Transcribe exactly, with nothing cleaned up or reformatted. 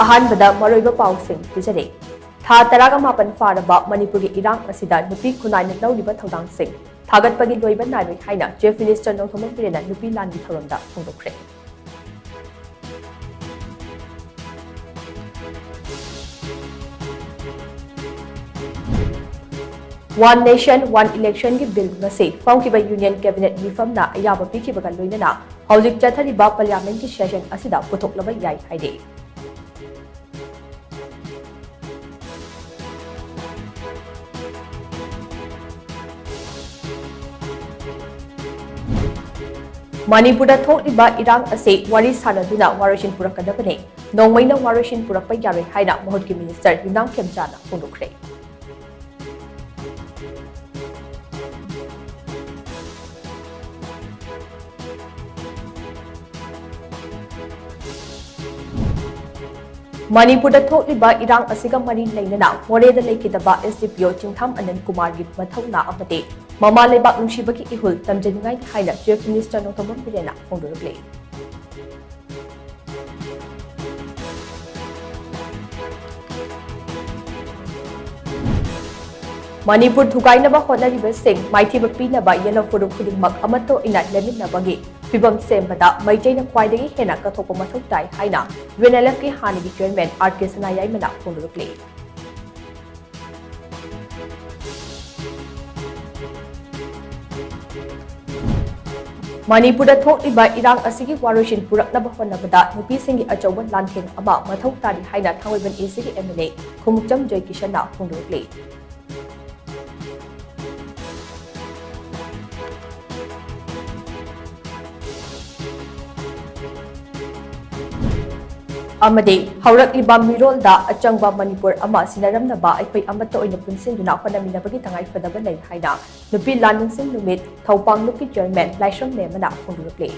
ꯑꯍꯥꯟꯕꯗ ꯃꯔꯨꯑꯣꯏꯕ ꯄꯥꯎꯁꯤꯡ ꯄꯤꯖꯔꯤ꯫ ꯊꯥ ꯇꯔꯥꯒ ꯃꯥꯄꯟ ꯐꯥꯔꯕ ꯃꯅꯤꯄꯨꯔꯒꯤ ꯏꯔꯥꯡ ꯑꯁꯤꯗ ꯅꯨꯄꯤ ꯈꯨꯟꯅꯥꯏꯅ ꯂꯧꯔꯤꯕ ꯊꯧꯗꯥꯡꯁꯤꯡ ꯊꯥꯒꯠꯄꯒꯤ ꯂꯣꯏꯕ ꯅꯥꯏꯔꯣꯏ ꯍꯥꯏꯅ Chief Minister ꯅꯣꯡꯊꯣꯝꯕꯝ ꯕꯤꯔꯦꯟꯅ ꯅꯨꯄꯤ ꯂꯥꯟꯒꯤ ꯊꯧꯔꯝꯗ ꯐꯣꯡꯗꯣꯛꯈ꯭ꯔꯦ꯫ One Nation, One Election ꯒꯤ bill ꯉꯁꯤ ꯐꯝꯈꯤꯕ Union Cabinet ꯃꯤꯐꯝꯅ ꯑꯌꯥꯕ ꯄꯤꯈꯤꯕꯒ ꯂꯣꯏꯅꯅ ꯍꯧꯖꯤꯛ ꯆꯠꯊꯔꯤꯕ Parliament ꯀꯤ session ꯑꯁꯤꯗ ꯄꯨꯊꯣꯛꯂꯕ ꯌꯥꯏ ꯍꯥꯏꯔꯤ꯫ ꯃꯅꯤꯄꯨꯔꯗ ꯊꯣꯛꯂꯤꯕ ꯏꯔꯥꯡ ꯑꯁꯤ ꯋꯥꯔꯤ ꯁꯥꯅꯗꯨꯅ ꯋꯥꯔꯣꯏꯁꯤꯟ ꯄꯨꯔꯛꯀꯗꯕꯅꯤ, ꯅꯣꯡꯃꯩꯅ ꯋꯥꯔꯣꯏꯁꯤꯟ ꯄꯨꯔꯛꯄ ꯌꯥꯔꯣꯏ ꯍꯥꯏꯅ ꯃꯍꯨꯠꯀꯤ Minister ꯌꯨꯝꯅꯥꯝ ꯈꯦꯝꯆꯥꯅ ꯐꯣꯡꯗꯣꯛꯈ꯭ꯔꯦ꯫ ꯃꯅꯤꯄꯨꯔꯗ ꯊꯣꯛꯂꯤꯕ ꯏꯔꯥꯡ ꯑꯁꯤꯒ ꯃꯔꯤ ꯂꯩꯅꯅ ꯃꯣꯔꯦꯗ ꯂꯩꯈꯤꯗꯕ S D P O ꯆꯤꯡꯊꯥꯝ ꯑꯅꯟ ꯀꯨꯃꯥꯔꯒꯤ ꯃꯊꯧꯅꯥ ꯑꯃꯗꯤ ꯃꯃꯥ ꯂꯩꯕꯥꯛ ꯅꯨꯡꯁꯤꯕꯒꯤ ꯏꯍꯨꯜ ꯇꯝꯖꯅꯤꯡꯉꯥꯏꯅꯤ ꯍꯥꯏꯅ Chief Minister ꯅꯣꯡꯊꯣꯝꯕꯝ ꯕꯤꯔꯦꯟꯅ ꯐꯣꯡꯗꯣꯔꯛꯂꯤ꯫ ꯃꯅꯤꯄꯨꯔ ꯊꯨꯒꯥꯏꯅꯕ ꯍꯣꯠꯅꯔꯤꯕꯁꯤꯡ ꯃꯥꯏꯊꯤꯕ ꯄꯤꯅꯕ ꯌꯦꯜꯍꯧ ꯐꯨꯔꯨꯞ ꯈꯨꯗꯤꯡꯃꯛ ꯑꯃꯠꯇ ꯑꯣꯏꯅ ꯂꯦꯞꯃꯤꯟꯅꯕꯒꯤ ꯐꯤꯚꯝ ꯁꯦꯝꯕꯗ ꯃꯩꯇꯩꯅ ꯈ꯭ꯋꯥꯏꯗꯒꯤ ꯍꯦꯟꯅ ꯀꯠꯊꯣꯛꯄ ꯃꯊꯧ ꯇꯥꯏ ꯍꯥꯏꯅ U N L F ꯀꯤ ꯍꯥꯟꯅꯒꯤ Chairman R K ꯁꯅꯥꯌꯥꯏꯃꯅ ꯐꯣꯡꯗꯣꯔꯛꯂꯤ꯫ ꯃꯅꯤꯄꯨꯔꯗ ꯊꯣꯛꯂꯤꯕ ꯏꯔꯥꯡ ꯑꯁꯤꯒꯤ ꯋꯥꯔꯣꯏꯁꯤꯟ ꯄꯨꯔꯛꯅꯕ ꯍꯣꯠꯅꯕꯗ ꯅꯨꯄꯤꯁꯤꯡꯒꯤ ꯑꯆꯧꯕ ꯂꯥꯟꯊꯦꯡ ꯑꯃ ꯃꯊꯧ ꯇꯥꯔꯤ ꯍꯥꯏꯅ ꯊꯥꯡꯃꯩꯕꯟ A C ꯒꯤ M L A ꯈꯣꯡꯎꯞꯆꯝ ꯖꯣꯏꯀꯤꯁꯟꯅ ꯐꯣꯡꯗꯣꯔꯛꯂꯤ꯫ ꯑꯃꯗꯤ ꯍꯧꯔꯛꯂꯤꯕ ꯃꯤꯔꯣꯜꯗ ꯑꯆꯪꯕ ꯃꯅꯤꯄꯨꯔ ꯑꯃ ꯁꯤꯟꯅꯔꯝꯅꯕ ꯑꯩꯈꯣꯏ ꯑꯃꯠꯇ ꯑꯣꯏꯅ ꯄꯨꯟꯁꯤꯟꯗꯨꯅ ꯍꯣꯠꯅꯃꯤꯟꯅꯕꯒꯤ ꯇꯉꯥꯏꯐꯗꯕ ꯂꯩ ꯍꯥꯏꯅ ꯅꯨꯄꯤ ꯂꯥꯟ ꯅꯤꯡꯁꯤꯡ ꯅꯨꯃꯤꯠ ꯊꯧꯄꯥꯡꯂꯨꯞꯀꯤ Chairman ꯂꯥꯏꯁ꯭ꯔꯝ ꯃꯦꯝꯃꯅ ꯐꯣꯡꯗꯣꯔꯛꯂꯤ꯫